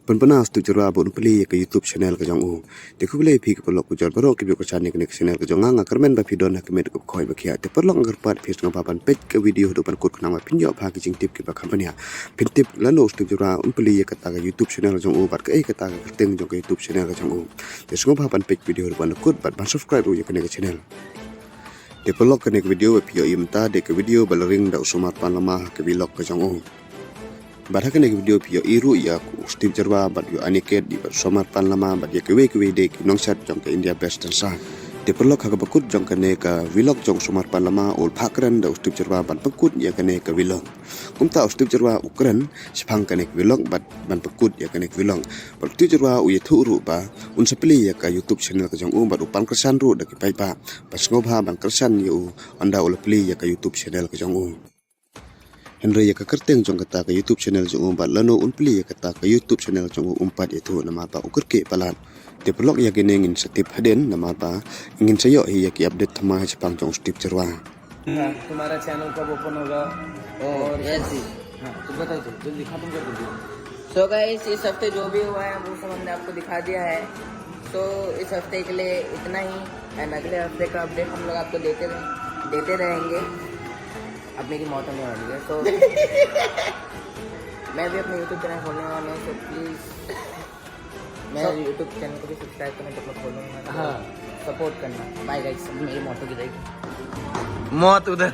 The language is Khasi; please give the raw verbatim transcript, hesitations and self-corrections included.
Pynpaw na u Steve Jyrwa ba un plie ïa ka YouTube channel ka jong u. Te khublei phi ki paralok ki jor baroh kiba ïoh kyrshan ïa kane ka channel ka jong nga, nga kyrmen ba phi don ha ka met kaba khoi ba khiah. Te paralok nga kyrpad phi sngewbha ban peit ka video haduh ban kut khnang ba phin ïoh bha ki jingtip kiba kham bniah. Phin tip lano u Steve Jyrwa un plie ïa kata ka YouTube channel ka jong u bad kaei kata ka kyrteng jong ka YouTube channel ka jong u. Te sngewbha ban peit video haduh ban kut bad ban subscribe ruh ïa kane ka channel. Te paralok kane ka video ba phi ïohi mynta dei ka video ba la ring da u Sumar Panlama ha ka vlog ka jong u. Bad ha kane ka video phi ïohi ruh ïa u Steve Jyrwa bad ïa u Aniket bad u Sumar Panlama bad ïa kiwei kiwei de ki nongshad jong ka India Best Dancer. Te paralok ha kaba kut jong kane ka vlog jong u Sumar Panlama u la phah kren da u Steve Jyrwa ban pynkut ïa kane ka vlog. Kumta u Steve Jyrwa u kren shaphang kane ka vlog bad ban pynkut ïa kane ka vlog. Bad u Steve Jyrwa u ïathuh ruh ba un sa plie ïa ka YouTube channel ka jong u bad u pan kyrshan ruh da ki paidbah ban sngewbha ban kyrshan ïa u ynda u la plie ïa ka YouTube channel ka jong u. Hynrei ïa ka kyrteng jong kata ka YouTube channel jong u bad lano un plie ïa kata ka YouTube channel jong u um pat ïathuh namar ba u kyrkieh palat. Te paralok ïa kine ngin sa tip hadien namar ba ngin sa ïoh hi ïa ki update thymmai shaphang jong u Steve Jyrwa. तुम्हारा चैनल कब ओपन होगा? और यस। हाँ, तो बताओ, तो जल्दी खत्म कर दो। सो गाइस, इस हफ्ते जो भी हुआ है वो सब हमने आपको दिखा दिया है। सो इस हफ्ते के लिए इतना ही, एंड अगले हफ्ते का अपडेट हम लोग आपको देते रहे, देते रहेंगे। अब मेरी मौत होने वाली है, तो मैं भी अपना यूट्यूब चैनल खोलने वाला हूँ, सो प्लीज मेरे यूट्यूब चैनल को भी सब्सक्राइब करना जब मैं खोलूंगा, तो हाँ। सपोर्ट करना। बाय गाइस, मेरी मौत हो जाएगी। मौत उधर।